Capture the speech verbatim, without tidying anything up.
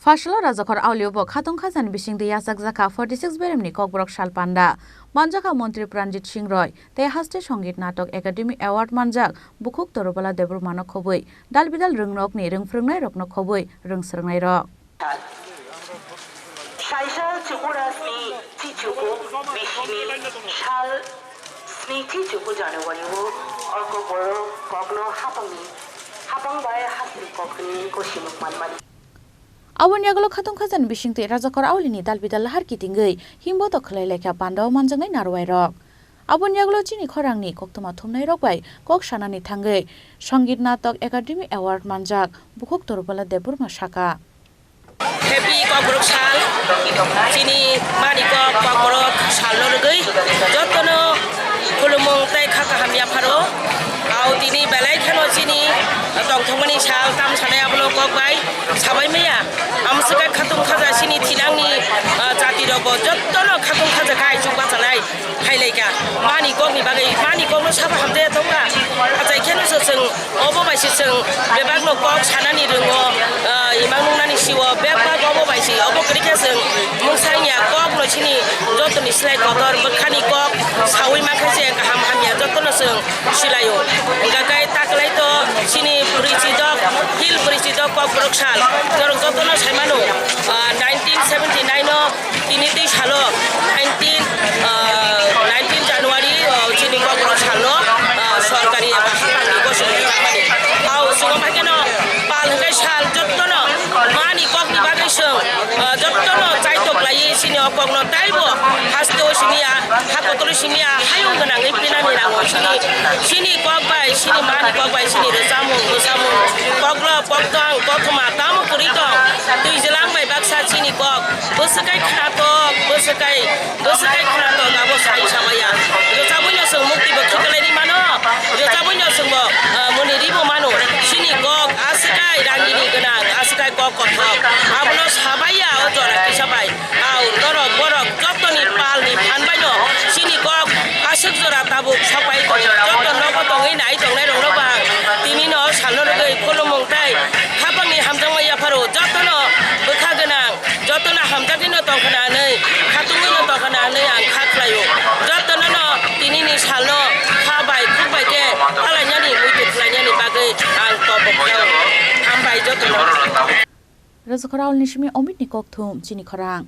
Phasalo Rajakhor Aulio bo khatung khajani bisingtwi yachakjakha forty six beremni Kokborok sal panda. Manjakha Montri Pranjit Singh Roy tei haste Songit Natok Academy Award manjak Bukhuk Torubala Debbarmano khobwi dal bidal rwngnokni rwngphrwngnairokno khobwi rwngsrwngnairok. Saisa Tripura sni chichuku bisini sal sni chichuku January o oko borok kokno hapangni hapang bai hasri kokni kosimuk manmani. Aboni yagulo khatung khajani bisingtwi Rajakhor Aulini dal bidal lahar kitingwi himboto khwlai laikha pandao manjaknai narwai rok. Aboni yagulo chini khorangni koktwma thumnai rok bai kok sanani thangwi Songit Natok Academy Award manjak Bukhuk Torubala Debbarma saka. Happy Kokborok sal, chini mani kok Kokborok salno rwgwi jotono khulumung tei kha kaham yapharo. Au tini belai kheno chini tongthokmani sal tam sanai abono kok bai sabai maya. Amswkha khatung khaja chini thinangni, ah, jati rokbo jotono khatung khaja khai chuk bachalai. Phailaikha mani kokni bagwi, mani kokno sabo hamjaya tongkha. Achai kheno se chwng obo bai se chwng bebakno kok sanani rwngo, ah, imang nungnani sio bebak obo bai se obo kwrwi khe chwng mungsa wngya kokno chini jotoni slai kotor bwkhani kok saui mankha se kaham hamya jotono chwng silaio. Hwnkha khe takwlai to chini bwrwi chidok, hil bwrwi chidok Kokborok sal norok jotono saimano, ah, nineteen seventy nine o Tini tei salo nineteen, ah, nineteen January, ah, chini Kokborok salno, ah, sorkari eba hapangni gosok rijak mani. Au chwng bai kheno pal hwnkhe sal jottono mani kokni bagwi chwng, ah, jottono chaitok laiwi chini o kokno taibo hasteo simi ya, ha kotoro simi ya, hayung gwnangwi pinani nango chini, chini kok bai, chini mani kok bai, chini rwchapmung, bwchamung, kokrok, koktwng, kothoma tamo kwrwi tong, twijlang bai baksa chini kok. Bwswkai khnatok, bwswkai, bwswkai khnatok, abo sai samaya. Rwchabwino chwng mukti bo khiklaini mano. Rwchabwino chwngbo, ah, muni ribo mano. Chini kok aswkai rangini gwnang, aswkai kok kothok. Abono sabaya o jora kisa bai. Au, norok, borok, jotoni palni phan baino. Chini kok aswk jora tabuk sapai tongo. Joto nogo tongwi nai tongnai rokno bang. Tinino salno rwgwi khulumung tei khapangni hamjakma yapharo. Jotono bwkha gwnang. Jotono hamjagwino tongkhna hwnwi, khatungwino tongkhna hwnwi ang kha khlaio. Jotonono tinini salno kha bai khuk bai khe palainani, muitu khlainani bagwi ang topok khlaio. Hambai jotono. Rajakhor Aulni simi Omitni kokthum, chini khorang.